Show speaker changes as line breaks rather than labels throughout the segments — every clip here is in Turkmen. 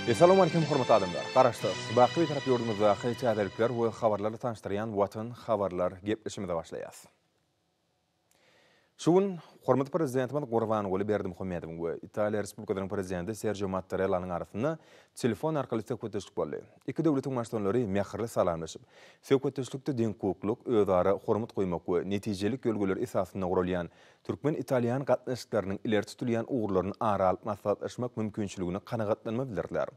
Essalawmalikim hormatly adamlar! Garaşsyz, baky Bitarap ýurdumyzdaky täzelikler we habarlarla tanyşdyrýan Watan habarlar gepleşigimize başlaýas. Şu gün hormatly Prezidentimiz Gurbanguly Berdimuhamedowyň we Italiýa Respublikasynyň Prezidenti Serjio Mattarellanyň arasynda telefon arkaly söhbetdeşlik boldy. Iki döwletiň Baştutanlary mähirli salamlaşyp, söhbetdeşlikde deňhukuklylyk, özara hormat goýmak we netijelilik ýörelgeleri esasynda guralýan türkmen-italýan gatnaşyklarynyň ileri tutulýan ugurlaryny ara alyp maslahatlaşmak mümkinçiligine kanagatlanma bildirdiler.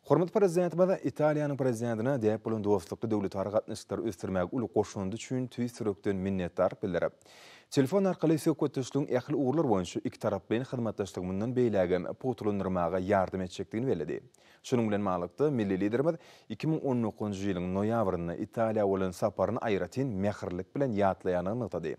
Hormatly Prezidentimiz Italiýanyň Prezidentine däp bolan dostlukly döwletara gatnaşyklary ösdürmäge uly goşandy üçin tüýs ýürekden minnetdarlyk bildirip, telefon arkaly söhbetdeşligiň ähli ugurlar boýunça ikitaraplaýyn hyzmatdaşlygy mundan beýlägem pugtalandyrmaga ýardam etjekdigini belledi. Şunuň bilen baglylykda, milli Liderimiz 2019-njy ýylyň noýabrynda Italiýa bolan saparyny aýratyn mähirlilik bilen ýatlaýandygyny nygtady.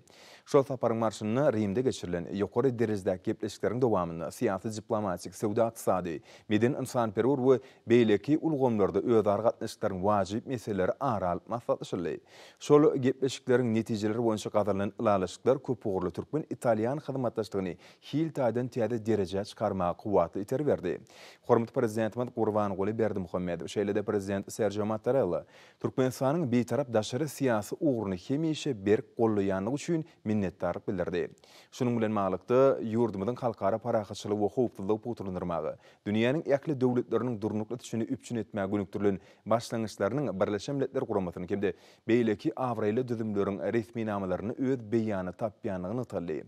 Şol saparyň barşynda Rimde geçirilen ýokary derejedäki gepleşikleriň dowamynda syýasy-diplomatik, söwda-ykdysady, medeni-ynsanperwer we beýleki ulgamlarda özara gatnaşyklaryň wajyp meseleleri ara alyp maslahatlaşyldy. Şol gepleşikleriň netijeleri boýunça gazanylan ylalaşyklar köpugurly türkmen-italýan hyzmatdaşlygyny hil taýdan täze derejä çykarmaga kuwwatly itergi berdi. Hormatly Prezidentimiz Gurbanguly Berdimuhamedow, şeýle-de Prezident Serjio Mattarella Türkmenistanyň Bitarap daşary syýasy ugruny hemişe berk goldaýandygy üçin minnetdarlyk bildirdi. Şunuň bilen baglylykda, ýurdumyzyň halkara parahatçylygy we howpsuzlygy pugtalandyrmaga, dünýäniň ähli döwletleriniň durnukly ösüşini üpjün etmäge gönükdirilen başlangyçlarynyň Birleşen Milletler Guramasynyň hem-de beýleki abraýly düzümleriň resminamalarynda öz beýanyny tapýandygy nygtaldy.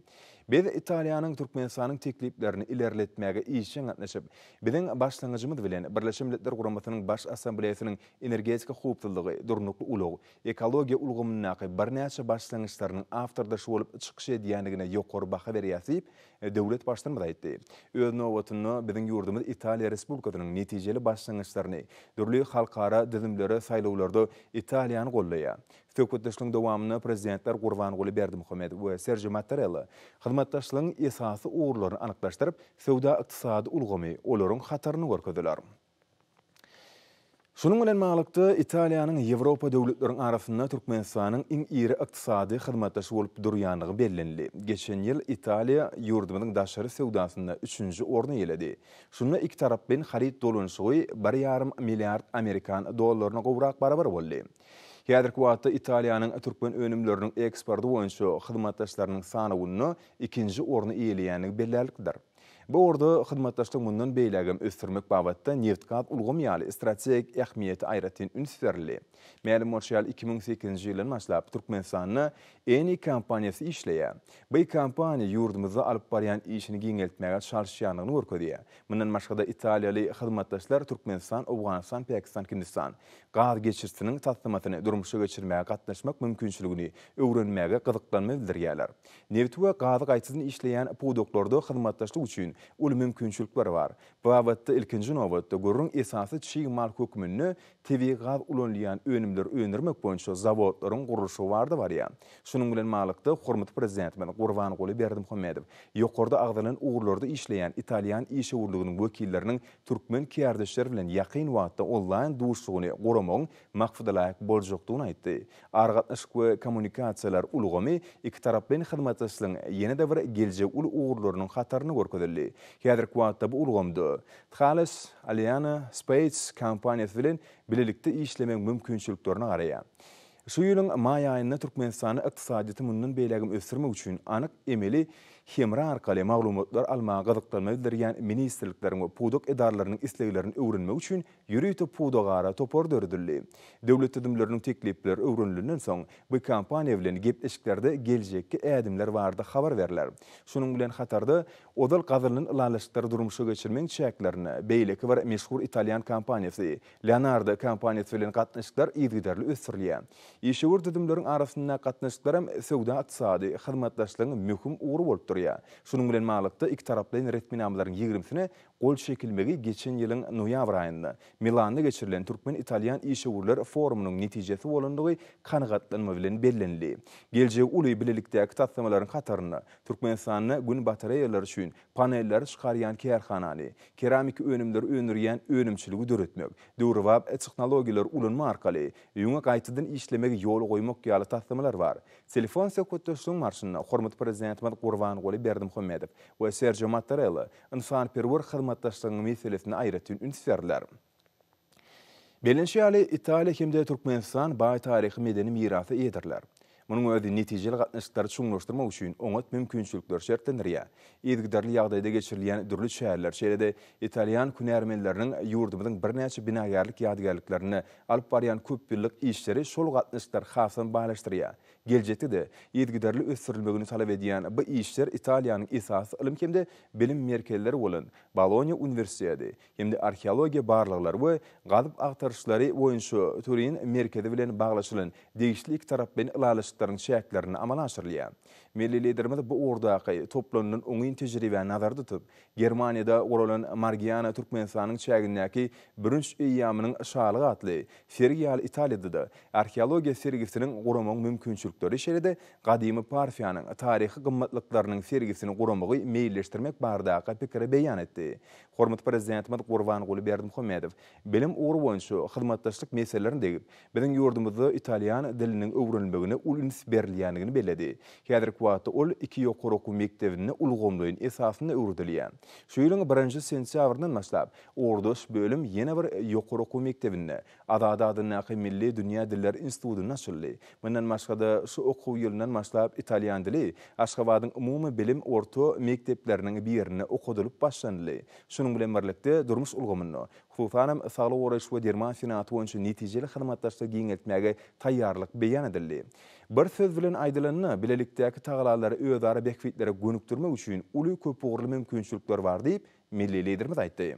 Biz Italiýanyň Türkmenistanyň tekliplerini ilerletmäge işjeň gatnaşyp, biziň başlangyjymyz bilen Birleşen Milletler Guramasynyň Baş Assambleýasynyň energetika howpsuzlygy, durnukly ulag, ekologiýa ulgamyndaky birnäçe başlangyçlarynyň awtordaşy bolup çykyş edýändigine ýokary baha berýäris diýip, döwlet Baştutanymyz aýtdy. Öz nobatynda, biziň ýurdumyz Italiýa Respublikasynyň netijeli başlangyçlaryny, dürli halkara düzümlere saýlawlarda Italiýany goldaýar. Söhbetdeşligiň dowamynda Prezidentler Gurbanguly Berdimuhamedow we Serjio Mattarella hyzmatdaşlygyň esasy ugurlaryny anyklaşdyryp, söwda-ykdysady ulgamy olaryň hataryny görkezdiler. Şunuň bilen baglylykda, Italiýanyň Ýewropa döwletleriň arasynda Türkmenistanyň iň iri ykdysady hyzmatdaşy bolup durýandygy bellenildi. Geçen ýyl Italiýa ýurdumyzyň daşary söwdasynda üçünji orny eýeledi. Şunda ikitaraplaýyn haryt dolanyşygy bir ýarym milliard amerikan dollaryna gowrak barabar boldy. Häzirki wagtda Italiýanyň türkmen önümleriniň eksporty boýunça hyzmatdaşlarynyň sanawynda ikinji orny eýeleýändigi bellärliklidir. Bu ugurda hyzmatdaşlygy mundan beýlägem ösdürmek babatda nebitgaz ulgamy ýaly strategik ähmiýete aýratyn üns berildi. Mälim bolşy ýaly, 2008-nji ýyldan başlap Türkmenistanda Eni kompaniýasy işleýär. Bu kompaniýa ýurdumyzda alyp barýan işini giňeltmäge çalyşýandygyny görkezýär. Mundan başga-da italiýaly hyzmatdaşlar Türkmenistan, Owganystan, Pakistan, Hindistan gaz geçirijisiniň taslamasyny durmuşa geçirmäge gatnaşmak mümkinçiligini öwrenmäge gyzyklanma bildirýärler. Nebiti we gazy gaýtadan işleýän pudaklarda hyzmatdaşlyk üçin uly mümkinçilikler bar. Bu babatda ilkinji nobatda gürrüň esasy çig mal hökmünde tebigy gaz ulanylýan önümleri öndürmek boýunça zawodlaryň gurluşygy barada barýar. Şunuň bilen baglylykda, hormatly Prezidentimiz Gurbanguly Berdimuhamedow ýokarda agzalan ugurlarda işleýän italýan işewürliginiň wekilleriniň türkmen kärdeşleri bilen ýakyn wagtda onlaýn duşuşygyny guramagyň maksadalaýyk boljakdygyny aýtdy. Aragatnaşyk we kommunikasiýalar ulgamy ikitaraplaýyn hyzmatdaşlygyň ýene-de bir geljegi uly ugurlarynyň hatarynda görkezildi. Häzirki wagtda bu ulgamda Thales Alena Space kompaniýasy bilen bilelikde işlemegiň mümkinçiliklerine garaýar. Şu ýylyň maý aýynda Türkmenistanda ykdysadyýeti mundan beýlägem ösdürmek üçin anyk emeli hemra arkaly maglumatlar almaga gyzyklanma bildirýän ministrlikleriň we pudak edaralarynyň isleglerini öwrenmek üçin Ýörite pudagara topar döredildi. Döwlet düzümleriniň teklipleri öwrenilenden soň, bu kompaniýa bilen gepleşiklerde geljekki ädimler barada habar berler. Şunuň bilen hatarda, ozal gazanylan ylalaşyklary durmuşa geçirmegiň çäklerinde beýleki bir meşhur italýan kompaniýasy, Leonardo kompaniýasy bilen gatnaşyklar yzygiderli ösdürilýär. Işewür düzümleriň arasyndaky gatnaşyklaram söwda-ykdysady hyzmatdaşlygyň möhüm ugry bolup durýar. Şunuň bilen baglylykda, ikitaraplaýyn resminamalaryň ýigrimisine Gol çekilmegi geçen ýylyň noýabr aýynda Milanda geçirilen türkmen-italýan işewürler forumynyň netijesi bolandygy kanagatlanma bilen bellenildi. Geljegi uly bilelikdäki taslamalaryň hatarynda Türkmenistanda Gün batareýalary üçin panelleri çykarýan kärhanany, keramiki önümleri öndürýän önümçiligi döretmek, döwrebap tehnologiýalary ulanmak arkaly ýüňi gaýtadan işlemegi ýola goýmak ýaly taslamalar bar. Telefon söhbetdeşligiň barşynda hormatly Prezidentimiz Gurbanguly Berdimuhamedow we Serjio Mattarella Ynsanperwer hyzmat. hyzmatdaşlygyň meselesine aýratyn üns berdiler. Bellenişi ýaly, Italiýa hem-de Türkmenistan baý taryhy-medeni mirasa eýedirler. Munuň özi netijeli gatnaşyklary çuňlaşdyrmak üçin oňat mümkinçilikleri şertlendirýär. Yzygiderli ýagdaýda geçirilýän dürli çäreler, şeýle-de italýan hünärmenleriniň ýurdumyzyň birnäçe binagärlik ýadygärliklerinde alyp barýan köp ýyllyk işleri şol gatnaşyklary hasam baýlaşdyrýar. Geljekde-de yzygiderli ösdürilmegini talap edýän bu işler Italiýanyň esasy ylym hem-de bilim merkezleri bolan Bolonýa uniwersiteti hem-de arheologiýa barlaglary we gazyp agtaryşlary boýunça Turin merkezi bilen baglaşylan degişli ikitaraplaýyn ylalaşyklaryň çäklerinde amala aşyrylýar. Milli Liderimiz bu ugurdaky toplanylan oňyn tejribäni nazarda tutup, Germaniýada guralan Margiana Türkmenistanyň çägindäki bürünç eýýamynyň şalygy atly sergi ýaly Italiýada-da arheologiýa sergisiniň guramagyň mümkinçilikleri, şeýle-de gadymy Parfiýanyň taryhy gymmatlyklarynyň sergisini guramagy meýilleşdirmek baradaky pikiri beýan etdi. Hormatly Prezidentimiz Gurbanguly Berdimuhamedow bilim ugry boýunça hyzmatdaşlyk meselelerini degip, biziň ýurdumyzda italýan diliniň öwrenilmegine uly üns berilýändigini belledi. Häzirki wagtda ol iki ýokary okuw mekdebinde ulgamlaýyn esasynda öwredilýär. Şu ýylyň birinji sentýabryndan başlap, ugurdaş bölüm ýene bir ýokary okuw mekdebinde, Azady adyndaky Milli dünýä dilleri institutynda açyldy. Mundan başga-da, şu okuw ýylyndan başlap italýan dili Aşgabadyň umumy bilim orta mekdepleriniň birinde okadylyp başlanyldy. Şunuň bilen birlikde, durmuş ulgamynda, hususanam, saglygy goraýyş we derman senagaty boýunça netijeli hyzmatdaşlygy giňeltmäge taýýarlyk beýan edildi. Bir söz bilen aýdylanda, bilelikdäki tagallalary özara bähbitlere gönükdirmek üçin uly köpugurly mümkinçilikler bar diýip, milli Liderimiz aýtdy.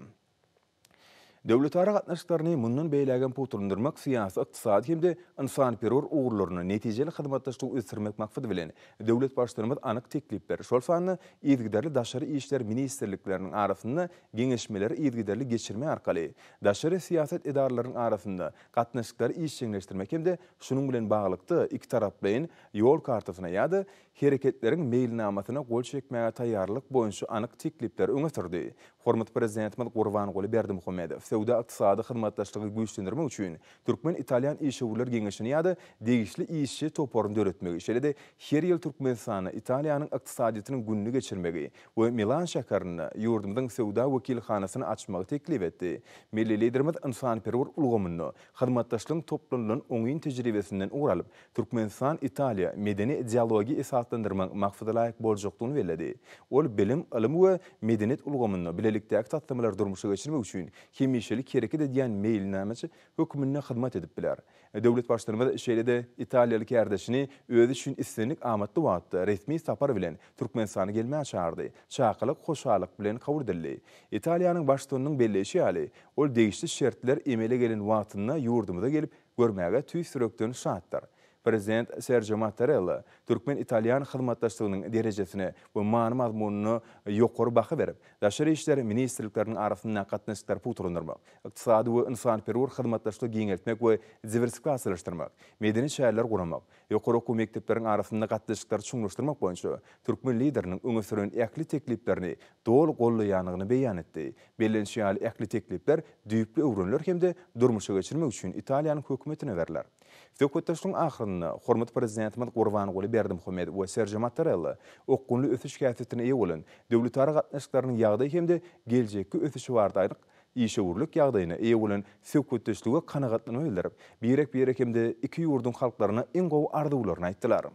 Döwletara gatnaşyklaryny mundan beýlägem pugtalandyrmak, syýasy, ykdysady hem-de ynsanperwer ugurlarynda netijeli hyzmatdaşlygy ösdürmek maksady bilen, döwlet Baştutanymyz anyk teklipleri, şol sanda yzygiderli daşary işler ministrlikleriniň arasynda geňeşmeleri yzygiderli geçirmek arkaly, daşary syýasat edaralarynyň arasynda gatnaşyklary işjeňleşdirmek hem-de şunuň bilen baglylykda ikitaraplaýyn Ýol kartasyna ýa-da Hereketleriň meýilnamasyna gol çekmäge taýýarlyk boýunça anyk teklipleri öňe sürdi. Hormatly Prezidentimiz Gurbanguly Berdimuhamedow söwda-ykdysady hyzmatdaşlygy güýçlendirmek üçin Türkmen-italýan işewürler geňeşini ýa-da degişli işçi toparyny döretmegi, şeýle-de her ýyl Türkmenistanda Italiýanyň ykdysadyýetiniň gününi geçirmegi we Milan şäherinde ýurdumyzyň söwda wekilhanasyny açmagy teklip etdi. Milli Liderimiz ynsanperwer ulgamynda hyzmatdaşlygyň toplanylan oňyn tejribesinden ugur alyp, Türkmenistan-Italiýa medeni dialogy esaslandyrmagyň maksadalaýyk boljakdygyny belledi. Ol bilim, ylym we medeniýet ulgamynda bilelikdäki taslamalary durmuşa geçirmek üçin hemişelik hereket edýän meýilnamaçy hökmünde hyzmat edip biler. Döwlet Baştutanymyz şeýle-de italiýaly kärdeşini özi üçin islendik amatly wagtda resmi sapar bilen Türkmenistana gelmäge çagyrdy. Çakylyk hoşallyk bilen kabul edildi. Italiýanyň Baştutanynyň belleýşi ýaly, ol degişli şertler emele gelen wagtynda ýurdumyza gelip görmäge tüýs ýürekden şatdyr. Prezident Serjo Mattarella türkmen-italýan hyzmatdaşlygynyň derejesine we many-mazmunyna ýokary baha berip, Daşary işler ministrlikleriniň arasyndaky gatnaşyklary pugtalandyrmak, ykdysady we ynsanperwer hyzmatdaşlygy giňeltmek we diwersifikasiýalaşdyrmak, medeni çäreleri guramak, ýokary okuw mekdepleriň arasynda gatnaşyklary çuňlaşdyrmak boýunça türkmen Lideriniň öňe süren ähli tekliplerini doly goldaýandygyny beýan etdi. Bellenişi ýaly, ähli teklipler düýpli öwreniler hem-de durmuşa geçirmek üçin Italiýanyň hökümetine berler. Söhbetdeşligiň ahyrynda hormatly Prezidentimiz Gurbanguly Berdimuhamedow we Serjo Mattarella okgunly ösüş häsiýetine eýe bolan döwletara gatnaşyklarynyň ýagdaýy hem-de geljekki ösüşi barada anyk işewürlik ýagdaýyna eýe bolan söhbetdeşlige kanagatlanma bildirip, birek-birek hem-de iki ýurduň halklaryna iň gowy arzuwlaryny aýtdylar.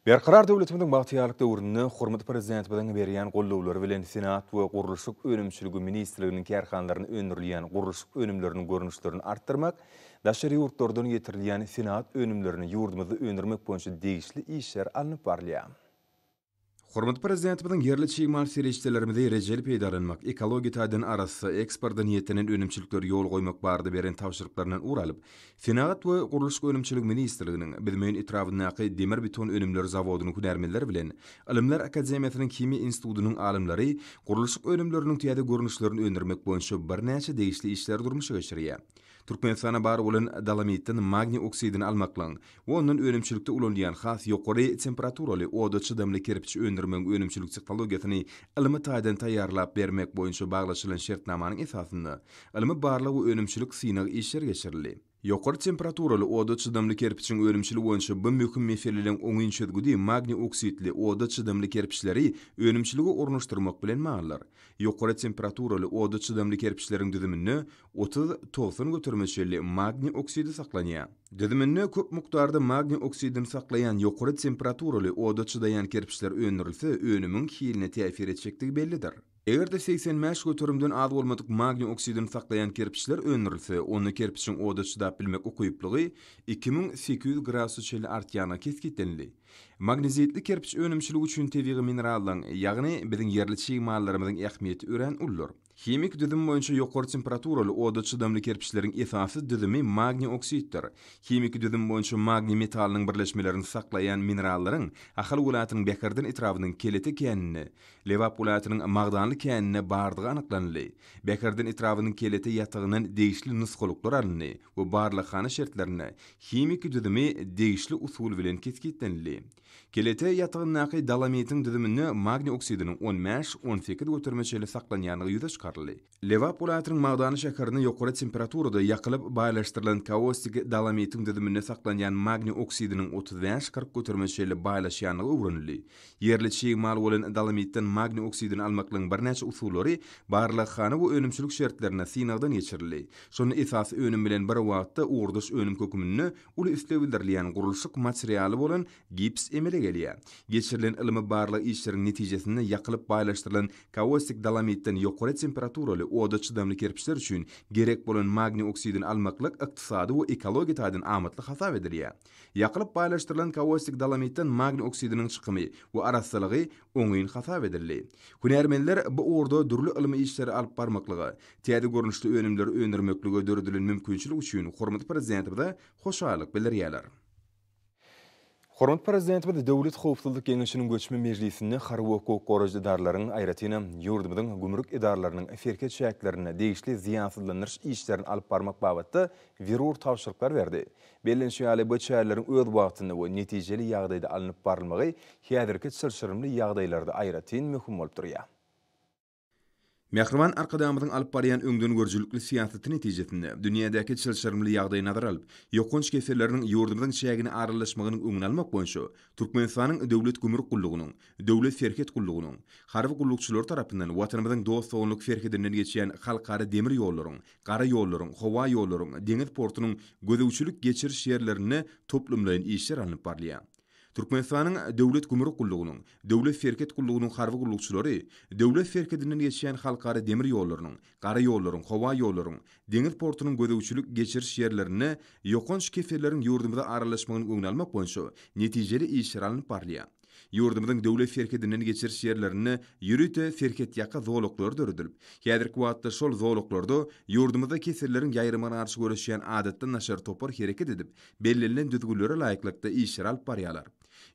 Berkarar döwletimiziň bagtyýarlyk döwründe hormatly Prezidentimiziň berýän goldawlary bilen Senagat we gurluşyk önümçiligi ministrliginiň kärhanalarynda öndürilýän gurluşyk önümleriniň görnüşlerini artdyrmak, daşary ýurtlardan getirilýän senagat önümlerini ýurdumyzda öndürmek boýunça degişli işler alnyp barylýar. Hormatly Prezidentimiziň ýerli çig mal serişdelerimizi rejeli peýdalanmak, ekologiýa taýdan arassa, eksporta niýetlenen önümçilikleri ýol goýmak barada beren tabşyryklaryndan ugur alyp, Senagat we gurluşyk önümçiligi ministrliginiň Büzmeýin etrabyndaky demir-beton önümleri zawodynyň hünärmenleri bilen Ylymlar akademiýasynyň Himiýa institutynyň alymlary gurluşyk önümleriniň täze görnüşlerini öndürmek boýunça birnäçe degişli işleri durmuşa geçirýär. Türkmenistanda bar bolan dolomitden magniý oksidini almaklygyň we ondan önümçilikde ulanylýan has ýokary temperaturaly oda çydamly kerpiç öndürmegiň önümçilik tehnologiýasyny ylmy taýdan taýýarlap bermek boýunça baglaşylan şertnamanyň esasynda ylmy-barlag we önümçilik synag işleri geçirildi. Ýokary temperaturaly oda çydamly kerpiçiň önümçiligi boýunça bu möhüm meseleleriň oňyn çözgüdi magniý oksidli oda çydamly kerpiçleri önümçilige ornaşdyrmak bilen baglydyr. Ýokary temperaturaly oda çydamly kerpiçleriň düzüminde 30, 90 göterime çenli magniý oksidi saklanýar. Düzüminde köp mukdarda magniý oksidini saklaýan ýokary temperaturaly oda çydaýan kerpiçler öndürilse, önümiň hiline täsir etjekdigi bellidir. Eger-de 85 göterimden az bolmadyk magniý oksidini saklaýan kerpiçler öndürilse, onda kerpiçiň oda çydap bilmek ukyplygy 2800 gradusa çenli artýandygy kesgitlenildi. Magnezitli kerpiç önümçiligi üçin tebigy minerallaryň, ýagny biziň ýerli çig mallarymyzyň ähmiýeti örän uludyr. Himiki düzümi boýunça ýokary temperaturaly oda çydamly kerpiçleriň esasy düzümi magniý oksiddir. Himiki düzümi boýunça magniý metalynyň birleşmelerini saklaýan minerallaryň Ahal welaýatynyň Bäherden etrabynyň Kelete käninde, Lebap welaýatynyň Magdanly käninde bardygy anyklanyldy. Bäherden etrabynyň Kelete ýatagyndan degişli nusgalyklar alyndy we barlaghana şertlerinde himiki düzümi degişli usul bilen kesgitlenildi. Kelete ýatagyndaky dolomitiň düzüminde magniý oksidiniň 15, 18 göterime çenli saklanýandygy ýüze çykaryldy. Lebap welaýatynyň Magdanly şäherinde ýokary temperaturada ýakylyp baýlaşdyrylan kaostik dolomitiň düzüminde saklanýan magniý oksidiniň 35, 40 göterime çenli baýlaşýandygy öwrenildi. Ýerli çig mal bolan dolomitden magniý oksidini almaklygyň birnäçe usullary barlaghana we önümçilik şertlerinde synagdan geçirildi. Şonda esasy önüm bilen bir wagtda ugurdaş önüm höküminde Uly isleg bildirilýän gurluşyk materialy bolan gips emele gelýär. Geçirilen ylmy-barlag işleriň netijesinde ýakylyp baýlaşdyrylan kaostik dolomitden ýokary temperaturaly oda çydamly kerpiçler üçin gerek bolan magniý oksidini almaklyk ykdysady we ekologiýa taýdan amatly hasap edilýär. Ýakylyp baýlaşdyrylan kaostik dolomitden magniý oksidiniň çykymy we arassalygy oňyn hasap edildi. Hünärmenler bu ugurda dürli ylmy işleri alyp barmaklyga, Täze görnüşli önümleri öndürmeklige döredilen mümkinçilik üçin hormatly Prezidentimize hoşallyk bildirýärler. Hormatly Prezidentimiz Döwlet howpsuzlyk geňeşiniň göçme mejlisinde harby we hukuk goraýjy edaralaryň, aýratynam, ýurdumyzyň gümrük edaralarynyň serhet çäklerinde degişli zyýansyzlandyryş işlerini alyp barmak babatda zerur tabşyryklary berdi. Bellenişi ýaly, bu çäreleriň öz wagtynda we netijeli ýagdaýda alnyp barylmagy häzirki çylşyrymly ýagdaýlarda aýratyn möhüm bolup durýar. Mähriban Arkadagymyzyň alyp barýan öňdengörüjilikli syýasaty netijesinde, dünýädäki çylşyrymly ýagdaýy nazara alyp, ýokanç keselleriniň ýurdumyzyň çägine aralaşmagynyň öňüni almak boýunça Türkmenistanyň Döwlet gümrük gullugynyň, Döwlet serhet gullugynyň harby gullukçylary tarapyndan Watanymyzyň dost-doganlyk serhedinden geçýän halkara demir ýollaryň, gara ýollaryň, howa ýollaryň, deňiz portunyň gözegçilik-geçiriş ýerlerinde toplumlaýyn işler alnyp barylýar. Türkmenistanyň Döwlet gümrük gullugynyň, Döwlet serhet gullugynyň harby gullukçylary döwlet serhedinden geçýän halkara demir ýollarynyň, gara ýollaryň, howa ýollaryň, deňiz portunyň gözegçilik geçiriş ýerlerinde ýokanç keselleriň ýurdumyza aralaşmagynyň öňüni almak boýunça netijeli işler alnyp barylýar. Ýurdumyzyň döwlet serhedinden geçiriş ýerlerinde ýörite serhetýaka zolaklary döredilip, häzirki wagtda şol zolaklarda ýurdumyzda keselleriň ýaýramagyna garşy göreşýän adatdan daşary topar hereket edip, bellenilen düzgünlere laýyklykda işleri alyp barýarlar.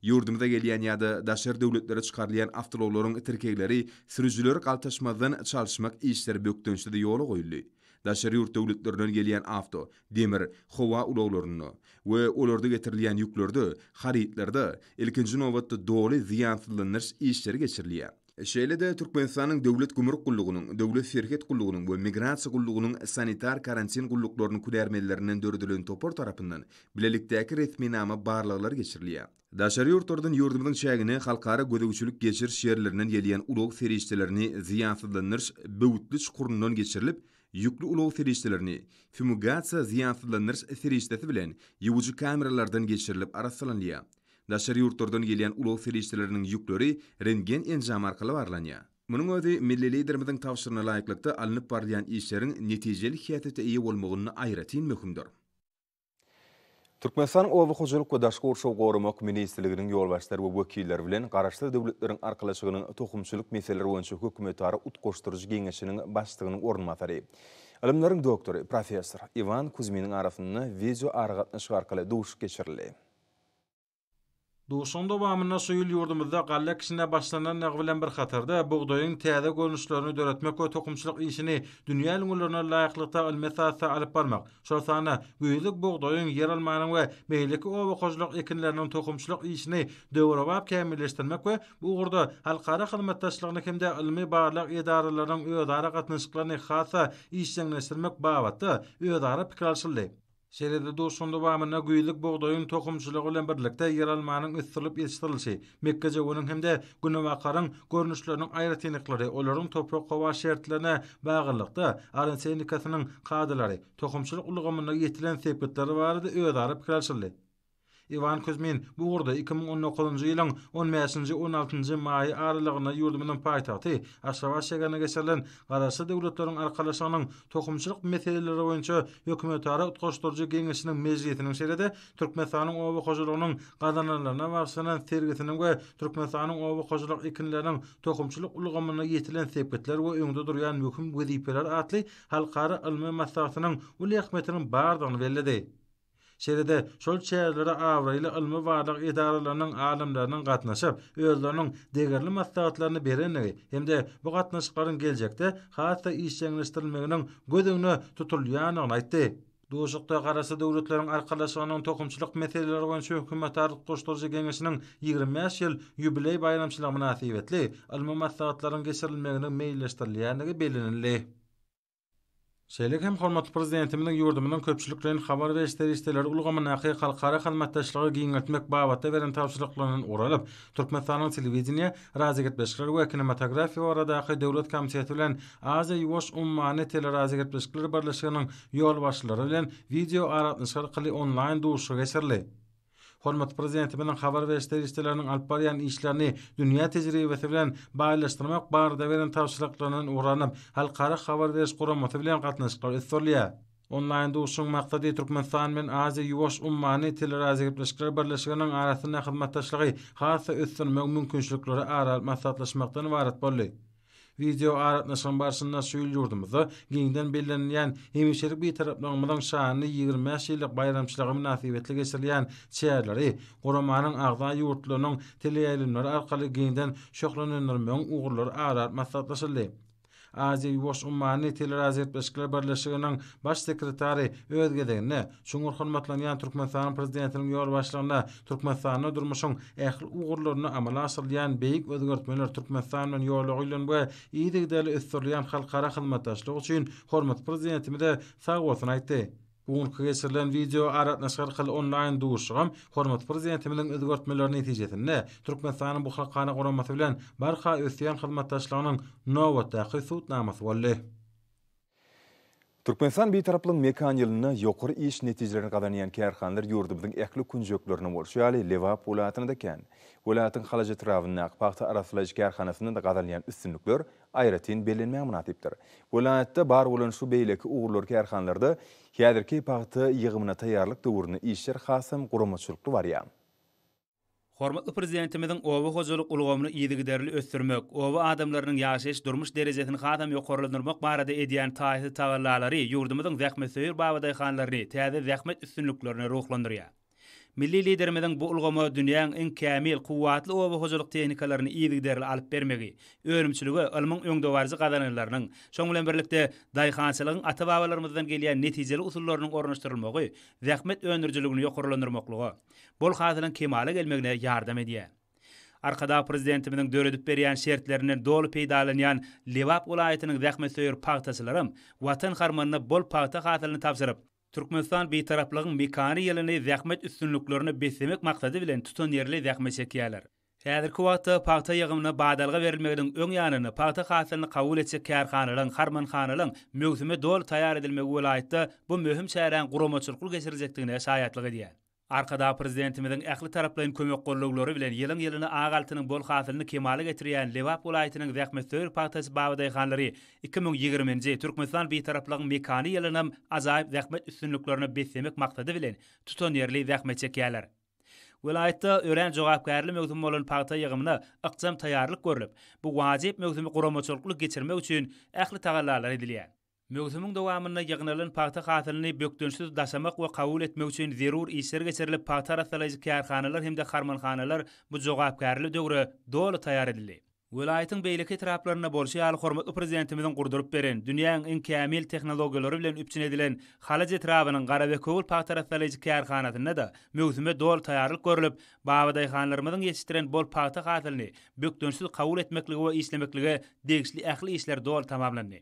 Ýurdumyza gelýän ýa-da daşary döwletlere çykarylýan awtoulaglaryň tirkegleri sürüjileri galtaşmazdan çalyşmak işleri bökdençsiz ýola goýuldy. Daşary ýurt döwletlerinden gelýän awto, demir, howa ulaglarynda we olarda getirilýän ýüklerde, harytlarda, ilkinji nobatda doly zyýansyzlandyryş işleri geçirilýär. Şeýle-de Türkmenistanyň Döwlet gümrük gullugynyň, Döwlet serhet gullugynyň we Migrasiýa gullugynyň sanitar-karantin gulluklarynyň hünärmenlerinden döredilen topar tarapyndan bilelikdäki resminama barlaglary geçirilýär. Daşary ýurtlardan ýurdumyzyň çägine halkara gözegçilik-geçiriş ýerlerinden gelýän ulag serişdelerini zyýansyzlandyryş böwütli çukuryndan geçirilip, ýükli ulag serişdelerini fumigasiýa zyýansyzlandyryş serişdesi bilen ýuwujy kameralardan geçirilip arassalanylýar. Daşary ýurtlardan gelýän ulag serişdeleriniň ýükleri rentgen enjamy arkaly barlanýar. Munuň özi milli Liderimiziň tabşyrygyna laýyklykda alnyp barylýan işleriň netijeli häsiýete eýe bolmagynda aýratyn möhümdir. Türkmenistanyň Oba hojalyk we daşky gurşawy goramak ministrliginiň ýolbaşçylary we wekilleri bilen Garaşsyz Döwletleriň Arkalaşygynyň Tohumçylyk meseleleri boýunça hökümetara utgaşdyryjy geňeşiniň başlygynyň orunbasary, ylymlaryň doktory, professor Iwan Kuzminiň arasynda wideoaragatnaşyk arkaly duşuşyk geçirildi.
Duşuşygyň dowamynda şu ýyl ýurdumyzda galla ekişine başlanandygy bilen bir hatarda, bugdaýyň täze görnüşlerini döretmek we tohumçylyk işini dünýä ülňülerine laýyklykda ylmy esasda alyp barmak, şol sanda güýzlük bugdaýyň, ýeralmanyň we beýleki oba hojalyk ekinleriniň tohumçylyk işini döwrebap kämilleşdirmek we bu ugurda halkara hyzmatdaşlygyny hem-de ylmy-barlag edaralarynyň özara gatnaşyklaryny has-da işjeňleşdirmek babatda özara pikir alşyldy. Şeýle-de duşuşygyň dowamynda güýzlük bugdaýyň tohumçylygy bilen birlikde ýeralmanyň ösdürilip ýetişdirilişi, mekgejöweniň hem-de günebakaryň görnüşleriniň aýratynlyklary, olaryň toprak-howa şertlerine baglylykda agrotehnikasynyň kadalary, tohumçylyk ulgamynda ýetilen sepgitler barada özara pikir alşyldy. Iwan Kuzmin bu ugurda 2019-njy ýylyň on bäşinji, on altynjy maýy aralygynda ýurdumyzyň paýtagty Aşgabat şägerinde geçirilen Garaşsyz Döwletleriň Arkalaşygynyň Tohumçylyk meseleleri boýunça Hökümetara utgaşdyryjy geňeşiniň mejlisiniň şeýle-de Türkmenistanyň oba hojalygynyň gazananlaryna bagyşlanan sergisiniň we Türkmenistanyň oba hojalyk ekinleriniň tohumçylyk ulgamynda ýetilen sepgitler we öňde durýan möhüm wezipeler atly halkara ylmy maslahatynyň uly ähmiýetiniň bardygyny belledi. Şeýle-de, şol çärelere abraýly ylmy-barlag edaralarynyň alymlarynyň gatnaşyp, özleriniň degerli maslahatlaryny berendigi hem-de bu gatnaşyklaryň geljekde has-da işjeňleşdirilmeginiň göz öňünde tutulýandygyny aýtdy. Duşuşykda Garaşsyz Döwletleriň Arkalaşygynyň Tohumçylyk meseleleri boýunça Hökümetara utgaşdyryjy geňeşiniň 25 ýyl ýubileý baýramçylygy mynasybetli ylmy maslahatlaryň geçirilmeginiň meýilleşdirilýändigi bellenildi. Şeýle hem hormatly Prezidentimiziň ýurdumyzyň köpçülikleýin habar beriş serişdeleri ulgamyndaky halkara hyzmatdaşlygy giňeltmek babatda beren tabşyryklaryndan ugur alyp, Türkmenistanyň Telewideniýe, radiogepleşikler we kinematografiýa baradaky döwlet komiteti bilen Aziýa-Ýuwaş ummany teleradiogepleşikler birleşiginiň ýolbaşçylary bilen wideoaragatnaşyk arkaly onlaýn duşuşygy geçirildi. Hormatly Prezidentimiziň habar beriş serişdeleriniň alyp barýan işlerini dünýä tejribesi bilen baýlaşdyrmak barada beren tabşyryklaryndan ugur alnyp, Halkara habar beriş guramasy bilen gatnaşyklar ösdürilýär. Onlaýn duşuşygyň maksady Türkmenistan bilen Aziýa-Ýuwaş ummany teleradiogepleşikler birleşiginiň arasynda hyzmatdaşlygy has-da ösdürmegiň mümkinçilikleri ara alyp maslahatlaşmakdan ybarat boldy. Wideoaragatnaşygyň barşynda şu ýyl ýurdumyzda giňden bellenilýän hemişelik Bitaraplygymyzyň şanly 25 ýyllyk baýramçylygy mynasybetli geçirilýän çäreleri guramanyň agza ýurtlarynyň teleýaýlymlary arkaly giňden şöhlenendirmegiň ugurlary ara alyp maslahatlaşyldy. Aziýa-Ýuwaş ummany teleradiogepleşikler birleşiginiň Baş sekretary öz gezeginde, çuňňur hormatlanýan Türkmenistanyň Prezidentiniň ýolbaşçylygynda Türkmenistanda durmuşyň ähli ugurlarynda amala aşyrylýan beýik özgertmeler Türkmenistan bilen ýola goýlan we yzygiderli ösdürilýän halkara hyzmatdaşlyk üçin hormatly Prezidentimize sagbolsun aýtdy. Bu günki geçirilen wideo aragatnaşyk arkaly onlaýn duşuşygam hormatly Prezidentimiziň özgertmeleri netijesinde Türkmenistanyň bu halkara guramasy bilen barha ösýän hyzmatdaşlygynyň nobatdaky subutnamasy boldy.
Türkmenistan Bitaraplygyň mekan ýylynda ýokary iş netijelerini gazanýan kärhanalar ýurdumyzyň ähli künjeklerinde bolşy ýaly, Lebap welaýatynda-da kän. Welaýatyň Halaç etrabyndaky pagta arassalaýjy kärhanasynda-da gazanylýan üstünlikler aýratyn bellenmäge mynasypdyr. Welaýatda bar bolan şu beýleki ugurlary kärhanalarda häzirki pagta ýygymyna taýýarlyk döwründe işler hasam guramaçylykly barýar.
Hormatly Prezidentimiziň oba hojalyk ulgamyny yzygiderli ösdürmek, oba adamlarynyň ýaşaýyş-durmuş derejesini hasam ýokarlandyrmak barada edýän taýsyz tagallalary ýurdumyzyň zähmetsöýer babadaýhanlaryny täze zähmet üstünliklerine ruhlandyrýar. Milli Liderimiziň bu ulgama dünýäň iň kämil, kuwwatly oba hojalyk tehnikalaryny yzygiderli alyp bermegi, önümçilige ylmyň öňdebaryjy gazananlarynyň, şonuň bilen birlikde, daýhançylygyň ata-babalarymyzdan gelýän netijeli usullarynyň ornaşdyrylmagy zähmet öndürijiligini ýokarlandyrmaklyga, bol hasylyň kemala gelmegine ýardam edýär. Arkadag Prezidentimiziň döredip berýän şertlerinden doly peýdalanýan Lebap welaýatynyň zähmetsöýer pagtaçylaram Watan harmanyna bol pagta hasylyny tabşyryp, Türkmenistan Bitaraplygyň mekany ýylyny zähmet üstünliklerine beslemek maksady bilen tutanýerli zähmet çekýärler. Häzirki wagtda pagta ýygymyna badalga berilmeginiň öň ýanynda pagta hasylyny kabul etjek kärhanalaryň, harmanhanalaryň möwsüme doly taýýar edilmegi welaýatda bu möhüm çäräň guramaçylykly geçiriljekdigine şaýatlyk edýär. Arkadag Prezidentimiziň ähli taraplaýyn kömek-gollawlary bilen ýylyň-ýylyna ak altynyň bol hasylyny kemala getirýän Lebap welaýatynyň zähmetsöýer pagtaçy babadaýhanlary 2020-nji Türkmenistan Bitaraplygyň mekany ýylynam ajaýyp zähmet üstünliklerine beslemek maksady bilen tutanýerli zähmet çekýärler. Welaýatda örän jogapkärli möwsüm bolan pagta ýygymyna ykjam taýýarlyk görlüp, bu wajyp möwsümi guramaçylykly geçirmek üçin ähli tagallalar edilýär. Möwsümiň dowamynda ýygnalan pagta hasylyny bökdençsiz daşamak we kabul etmek üçin zerur işler geçirilip, pagta arassalaýjy kärhanalar hem-de harmanhanalar bu jogapkärli döwre doly taýýar edildi. Welaýatyň beýleki etraplarynda bolşy ýaly hormatly Prezidentimiziň gurduryp beren, dünýäň iň kämil tehnologiýalary bilen üpjün edilen Halaç etrabynyň Garabekewül pagta arassalaýjy kärhanasynda-da möwsüme doly taýýarlyk görlüp, babadaýhanlarymyzyň ýetişdiren bol pagta hasylyny bökdençsiz kabul etmeklige we işlemeklige degişli ähli işler doly tamamlandy.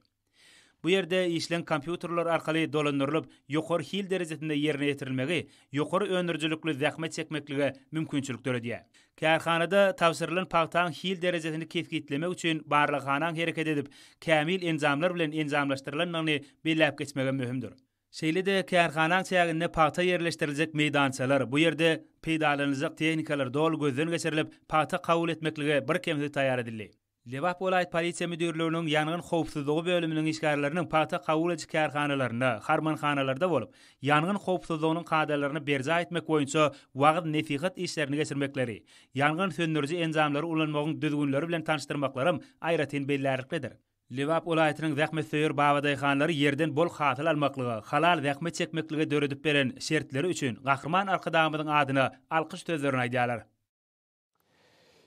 Bu ýerde işleň kompýuterler arkaly dolandyrylyp, ýokary hil derejesinde ýerine ýetirilmegi ýokary öndürijilikli zähmet çekmeklige mümkinçilik döredýär. Kärhanada tabşyrylan pagtaň hil derejesini kesgitlemek üçin barlaghanaň hereket edip, kämil enjamlar bilen enjamlaşdyrylandygyny belläp geçmegem möhümdir. Şeýle-de kärhanaň çäginde pagta ýerleşdiriljek meýdançalar, bu ýerde peýdalanyljak tehnikalar doly gözden geçirilip, pagta kabul etmeklige birkemsiz taýýar edildi. Lebap welaýat polisiýa müdirliginiň ýangyn howpsuzlygy bölüminiň işgärleriniň pagta kabul ediji kärhanalarynda, harmanhanalarda bolup, ýangyn howpsuzlygynyň kadalaryny berjaý etmek boýunça wagyz-nesihat işlerini geçirmekleri, ýangyn söndüriji enjamlary ulanmagyň düzgünleri bilen tanyşdyrmaklaram aýratyn bellärliklidir. Lebap welaýatynyň zähmetsöýer babadaýhanlary ýerden bol hasyl almaklyga, halal zähmet çekmeklige döredip beren şertleri üçin Gahryman Arkadagymyzyň adyna alkyş sözlerini aýdýarlar.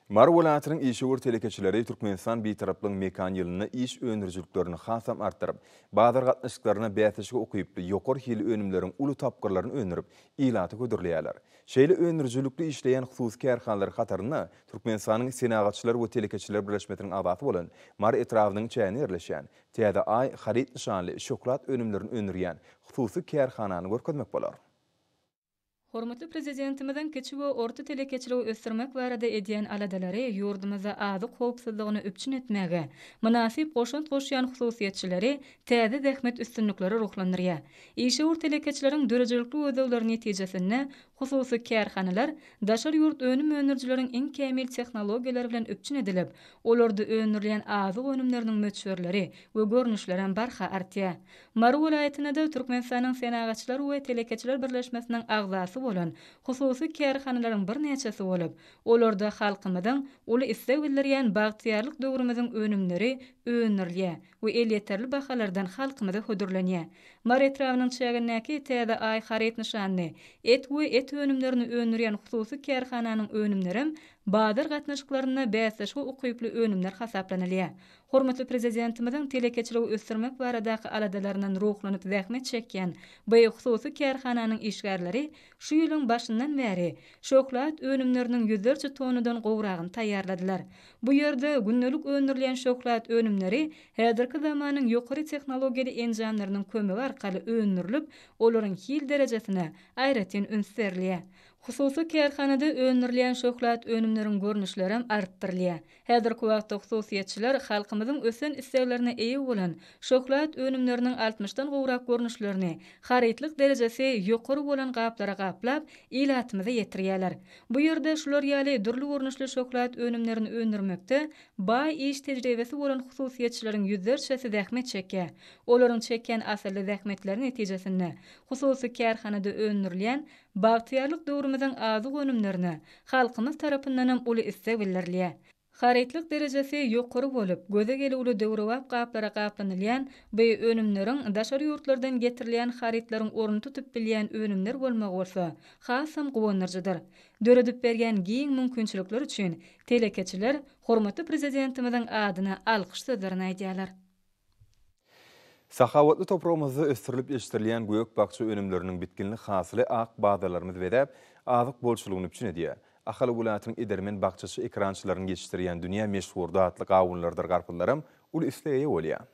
Mary welaýatynyň işewür telekeçileri Türkmenistan Bitaraplygyň mekan ýylynda iş öndürijiliklerini hasam artdyryp, bazar gatnaşyklaryna bäsleşige ukyply ýokary hilli önümleriň uly tapgyrlaryny öndürip, ilata hödürleýärler. Şeýle öndürijilikli işleýän hususy kärhanalaryň hatarynda Türkmenistanyň Senagatçylar we telekeçiler birleşmesiniň agzasy bolan Mary etrabynyň çäginde ýerleşýän Täze Aý haryt nyşanly şöhlat önümlerini öndürýän hususy kärhanany görkezmek bolar.
Hormatly Prezidentimiziň kiçi we orta telekeçiligi ösdürmek barada edýän aladalary ýurdumyzda azyk howpsuzlygyny üpjün etmäge mynasyp goşant goşýan hususyýetçileri täze zähmet üstünliklere ruhlandyrýar. Işewür telekeçileriň döredijilikli gözlegleri netijesinde hususy kärhanalar daşary ýurt önüm öndürijileriň iň kämil tehnologiýalary bilen üpjün edilip, olarda öndürilýän azyk önümleriniň möçberleri we görnüşlerem barha artýar. Mary welaýatynda-da Türkmenistanyň Senagatçylar we telekeçiler birleşmesiniň agzasy bolan hususy kärhanalaryň birnäçesi bolup, olarda halkymyzyň uly isleg bildirýän bagtyýarlyk döwrümiziň önümleri öndürilýär we elýeterli bahalardan halkymyza hödürlenýär. Mary etrabynyň çägindäki Täze Aý haryt nyşanly et we et önümlerini öndürýän hususy kärhananyň önümlerem bazar gatnaşyklarynda bäsleşige ukyply önümler hasaplanylýar. Hormatly Prezidentimiziň telekeçiligi ösdürmek baradaky aladalaryndan ruhlanyp zähmet çekýän bu hususy kärhananyň işgärleri şu ýylyň başyndan bäri şöhlat önümleriniň ýüzlerçe tonnadan gowragyny taýýarladylar. Bu ýerde gündelik öndürilýän şöhlat önümleri häzirki zamanyň ýokary tehnologiýaly enjamlarynyň kömegi arkaly öndürilip, olaryň hil derejesine aýratyn üns berilýär. Hususy kärhanada öndürilýän şöhlat önümleriň görnüşlerem artdyrylýar. Häzirki wagtda hususyýetçiler halkymyzyň ösen isleglerine eýe bolan şöhlat önümleriniň altmyşdan gowrak görnüşlerini harytlyk derejesi ýokary bolan gaplara gaplap, ilatymyza ýetirýärler. Bu ýerde şular ýaly dürli görnüşli şöhlat önümlerini öndürmekde baý iş tejribesi bolan hususyýetçileriň ýüzlerçesi zähmet çekýär. Olaryň çekýän asylly zähmetleri netijesinde hususy kärhanada öndürilýän Bagtyýarlyk döwrümiziň azyk önümlerine halkymyz tarapyndanam uly isleg bildirilýär. Harytlyk derejesi ýokary bolup, göze gelüwli döwrebap gaplara gaplanylýan bu önümleriň daşary ýurtlardan getirilýän harytlaryň ornuny tutup bilýän önümler bolmagy bolsa hasam guwandyryjydyr. Döredip berýän giň mümkinçilikler üçin telekeçiler hormatly Prezidentimiziň adyna alkyş sözlerini aýdýarlar.
Sahawatly topragymyzda ösdürilip ýetişdirilýän gök-bakja önümleriniň bitginli hasyly ak bazarlarymyzy bezäp, azyk bolçulygyny üpjün edýär. Ahal welaýatynyň edermen bakjaçy ekerançylarynyň ýetişdirýän dünýä meşhur datly gawunlarydyr garpyzlaram uly isleg eýe bolýar.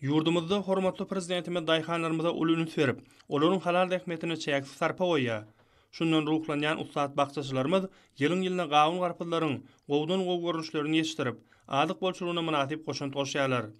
Ýurdumyzda hormatly Prezidentimiz daýhanlarymyza uly üns berip, olaryň halal zähmetine çäksiz sarpa goýýar. Şundan ruhlanýan ussat bakjaçylarymyz ýylyň-ýylyna gawun-garpyzlaryň gowudan-gowy görnüşlerini ýetişdirip, azyk bolçulygyna mynasyp goşant goşýarlar.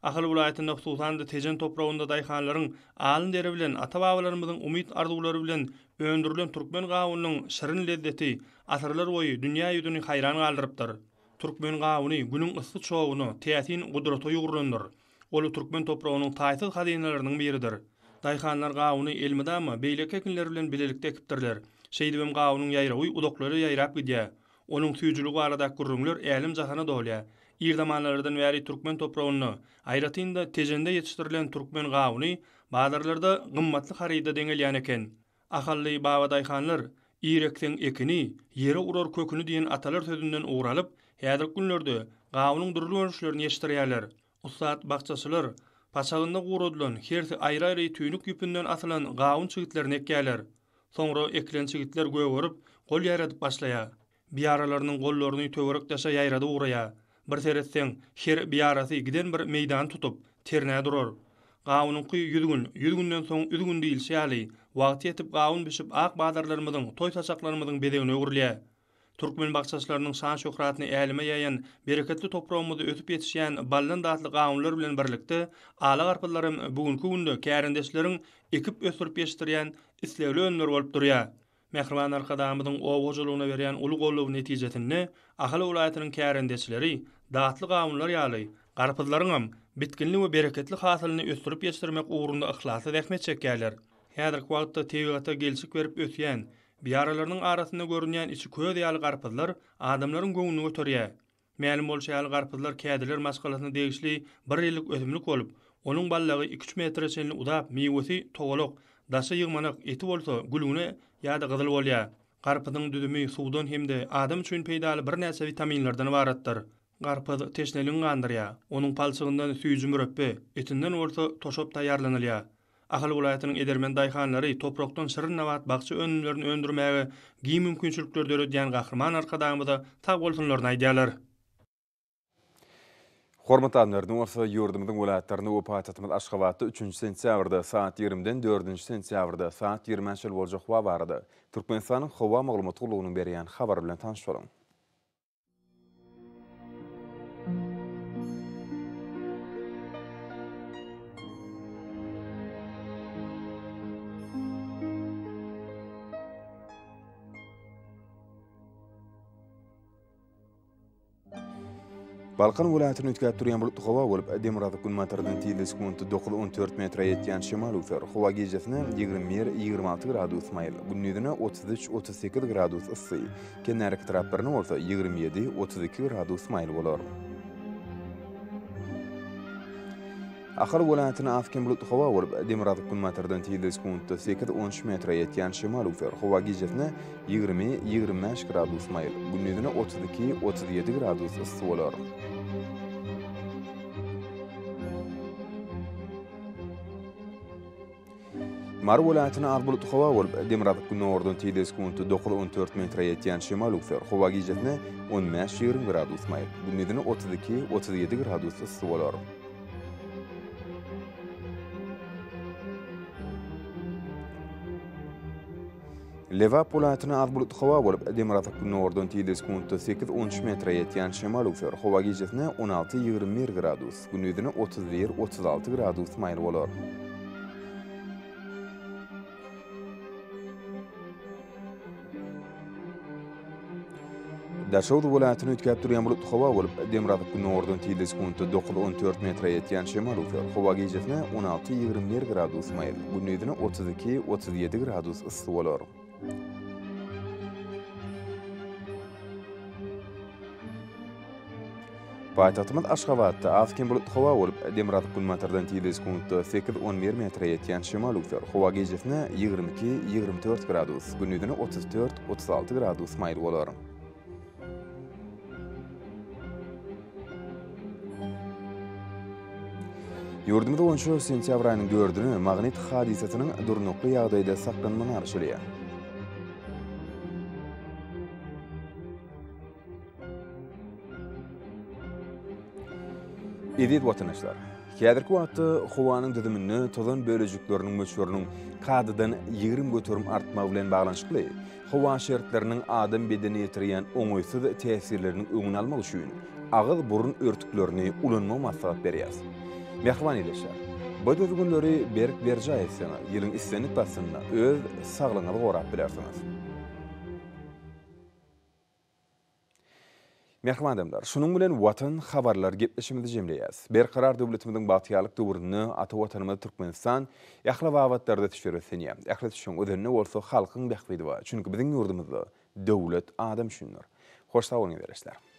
Ahal welaýatynda, hususan-da, Tejen topragynda daýhanlaryň alyn deri bilen, ata-babalarymyzyň umyt-arzuwlary bilen öndürilen türkmen gawunynyň şirin lezzeti asyrlar boýu dünýä ýüzüni haýran galdyrypdyr. Türkmen gawuny Günüň yssy çoguna, täsin gudrata ýugrulandyr. Ol türkmen topragynyň taýsyz hazynalarynyň biridir. Daýhanlar gawuny elmydama beýleki ekinler bilen bilelikde ekipdirler. Şeýdibem gawunyň ýaýrawy uzaklara ýaýrap gidýär. Onuň süýjüligi baradaky gürrüňler älem-jahana dolýar. Ir zamanlardan bäri türkmen topragynda, aýratyn-da Tejende ýetişdirilen türkmen gawuny bazarlarda gymmatly haryda deňelýän eken. Ahally babadaýhanlar Ir ekseň ekini, ýere urar köküni diýen atalar sözünden ugur alyp, häzirki günlerde gawunyň dürli görnüşlerini ýetişdirýärler. Ussat bakjaçylar paçagynda guradylan, hersi aýry-aýry tüýnük ýüpünden asylan gawun çigitlerini ekýärler. Soňra ekilen çigitler gögerip, gol ýaýradyp başlaýar. Biýaralarynyň gollaryny töwerek-daşa ýaýradyp ugraýar. Bir seretseň, her biýarasy giden bir meýdany tutup, ternä durar. Gawunyňky ýüz gün, ýüz günden soň üz gün diýlişi ýaly, wagty ýetip gawun bişip ak bazarlarymyzyň, toý saçaklarymyzyň bezegine öwrülýär. Türkmen bakjaçylarynyň şan-şöhratyny äleme ýaýan bereketli topragymyzda ösüp ýetişýän baldan datly gawunlar bilen birlikde, ala garpyzlar hem bu günki günde kärendeçileriň ekip ösdürip ýetişdirýän islegli önümleri bolup durýar. Mähriban Arkadagymyzyň oba hojalygyna berýän uly goldawy netijesinde Ahal welaýatynyň kärendeçileri datly gawunlar ýaly, garpyzlaryňam bitginli we bereketli hasylyny ösdürip ýetişdirmek ugrunda yhlasly zähmet çekýärler. Häzirki wagtda tebigata gelşik berip ösýän, biýaralarynyň arasynda görünýän içi köz ýaly garpyzlar adamlaryň göwnüni göterýär. Mälim bolşy ýaly, garpyzlar kädiler maşgalasyna degişli bir ýyllyk ösümlik bolup, onuň baldagy iki-üç metre çenli uzap, miwesi togalak, daşy ýygmanak, eti bolsa gülgüne ýa-da gyzyl bolýar. Garpyzyň düzümi suwdan hem-de adam üçin peýdaly birnäçe witaminlerden ybaratdyr. Garpyz teşneligiňi gandyrýar. Onuň palçygyndan süýji mürepbe, etinden bolsa toşap taýýarlanylýar. Ahal welaýatynyň edermen daýhanlary toprakdan şirin nabat bakja önümlerini öndürmäge giň mümkinçilikleri döredýän Gahryman Arkadagymyza sag bolsunlaryny aýdýarlar.
Hormatly adamlar, indi bolsa ýurdumyzyň welaýatlarynda we paýtagtymyz Aşgabatda üçünji sentýabrda saat ýigrimiden dördünji sentýabrda saat ýigrimä çenli boljak howa barada Türkmenistanyň Howa maglumat gullugynyň berýän habary bilen tanyş boluň. Balkan welaýatynda üýtgäp durýan bulutly howa bolup, demirgazyk-günbatardan tizligi sekuntda dokuz-on dört metre ýetýän şemal öwser. Howa gijesine 21, 26 gradus maýyl, gündizine 33, 38 gradus yssy, kenarýaka etraplarynda bolsa 27, 32 gradus maýyl bolar. Ahal welaýatynda az-kem bulutly howa bolup, demirgazyk-günbatardan tizligi sekuntda sekiz-on üç metre ýetýän şemal öwser. Howa gijesine 20, 25 gradus maýyl, gündizine 32, 37 gradus yssy bolar. Mary welaýatynda az bulutly howa bolup, demirgazyk-gündogardan tizligi sekuntda dokuz-on dört metre ýetýän şemal öwser. Howa gijesine on bäş-ýigrimi gradus maýyl, gündizine 32, 37 gradus yssy bolar. Lebap welaýatynda az bulutly howa bolup, demirgazyk-gündogardan tizligi sekuntda sekiz-on üç metre ýetýän şemal öwser. Howa gijesine on alty-ýigrimi bir gradus, gündizine 31, 36 gradus maýyl bolar. Daşoguz welaýatynda üýtgäp durýan bulutly howa bolup, demirgazyk-gündogardan tizligi sekuntda dokuz-on dört metre ýetýän şemal öwser. Howa gijesine on alty-ýigrimi bir gradus maýyl, gündizine 32, 37 gradus yssy bolar. Paýtagtymyz Aşgabatda az-kem bulutly howa bolup, demirgazyk-günbatardan tizligi sekuntda sekiz-on bir metre ýetýän şemal öwser. Howa gijesine 22, 24 gradus, gündizine 34, 36 gradus maýyl bolar. Ýurdumyz boýunça sentýabr aýynyň dördüne magnit hadysasynyň durnukly ýagdaýda saklanmagy garaşylýar. Eziz watandaşlar! Häzirki wagtda howanyň düzüminde tozan bölejikleriniň möçberiniň kadadan 20% artmagy bilen baglanyşykly howa şertleriniň adam bedenine ýetirýän oňaýsyz täsirleriniň öňüni almak üçin agyz-burun örtüklerini ulanmagy maslahat berýäris. Mähriban ildeşler! Bu düzgünleri berk berjaý etseňiz, ýylyň islendik paslynda öz saglygyňyzy gorap bilersiňiz. Mähriban adamlar, şunuň bilen Watan habarlar gepleşigimizi jemleýäris. Berkarar döwletimiziň bagtyýarlyk döwründe ata Watanymyz Türkmenistan ähli babatlarda ösüşlere beslenýär. Ähli ösüşiň özeninde bolsa halkyň bähbidi bar. Çünki biziň ýurdumyzda döwlet adam üçindir. Hoş sag boluň ildeşler.